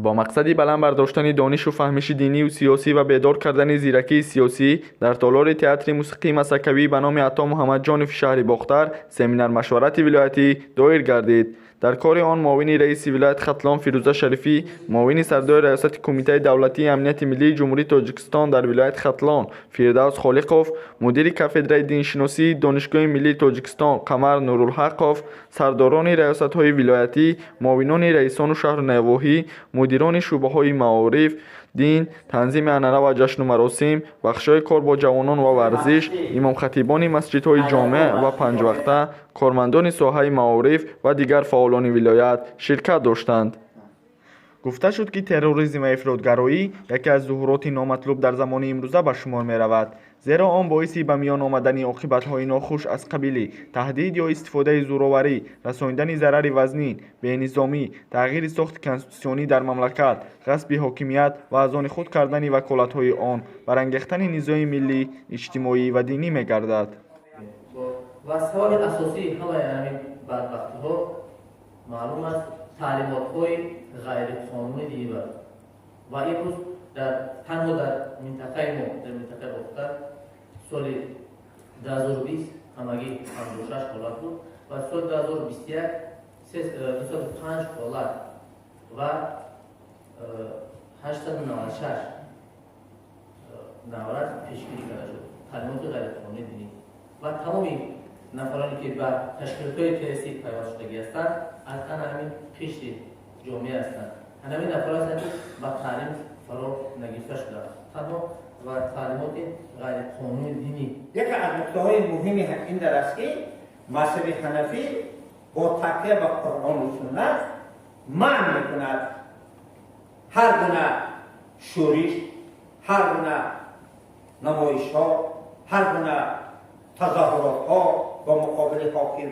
Бо мақсади баланд бардоштани донишу фаҳмиши динию сиёсӣ ва бедор кардани зиракии сиёсӣ дар толори театри мусиқии масакавӣ ба номи Ато Муҳаммадҷонови шаҳри Бохтар семинар-машварати вилоятӣ доир гардид. Дар кори он муовини раиси вилояти Хатлон Фирӯза Шарифӣ, муовини сардори раёсати Кумитаи давлатии амнияти миллии Ҷумҳурии Тоҷикистон дар вилояти Хатлон Фирдавс Холиқов, мудири кафедраи диншиносии Донишгоҳи миллии Тоҷикистон Қамар Нурулҳақов, сардорони раёсатҳои вилоятӣ, муовинони раисону шаҳру навоҳӣ, мудирони шӯъбаҳои маориф, дин, танзими анъана ва ҷашну маросим, бахшҳои кор бо ҷавонон ва варзиш, имомхатибони масҷидҳои ҷомеъ ва панҷвақта, кормандони соҳаи маориф ва дигар фаъолони вилоят ширкат доштанд. Гуфта шуд, ки терроризм ва ифротгароӣ яке аз зуҳуроти номатлуб дар замони имрӯза ба шумор меравад, зеро он боиси ба миён омадани оқибатҳои нохуш аз қабили таҳдид ё истифодаи зӯроварӣ, расонидани зарари вазнин, бенизомӣ, тағйири сохти конститутсионӣ дар мамлакат, ғасби ҳокимият ва аз они худ кардани ваколатҳои он, барангехтани низои миллӣ, иҷтимоӣ ва динӣ мегардад. Ва сабаби асосии ҳамаи ҳамин бадбахтиҳо маълум аст: таълимотҳои ғайриқонунии динӣ ва имрӯз дар танҳо дар минтақаи мо, дар минтақаи Бохтар, соли 2020 ҳамагӣ 56 ҳолат буд ва соли 2021 205 ҳолат ва 896 наврас пешгирӣ карда шуд таълимоти ғайриқонунии динӣ. Ва тамоми нафароне, ки ба ташкилотҳои террористӣ пайваст шудагӣ ҳастанд, аз ана ҳамин қишри ҷомеа ҳастанд, ҳамин нафар ҳастанд, ки ба таълим фаро нагирифта шудаанд танҳо ва таълимоти ғайриқонунии динӣ. Яке аз нуктаҳои муҳими ин дар аст, ки мазҳаби ҳанафӣ бо такя ба Қуръону суннат манъ мекунад ҳар гуна шӯриш, ҳар гуна намоишҳо, ҳар гуна тазоҳуротҳо бо муқобили ҳоким,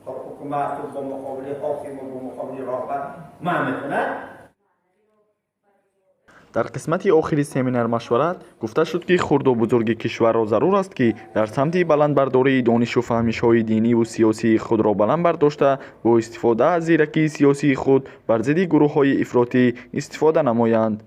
ҳукумат, бо муқобили ҳокиму бо муқобили роҳбар манъ мекунад. Дар қисмати охири семинар-машварат гуфта шуд, ки хурду бузурги кишварро зарур аст, ки дар самти баландбардории донишу фаҳмишҳои диниву сиёсии худро баланд бардошта, бо истифода аз зиракии сиёсии худ бар зидди гурӯҳҳои ифротӣ истифода намоянд.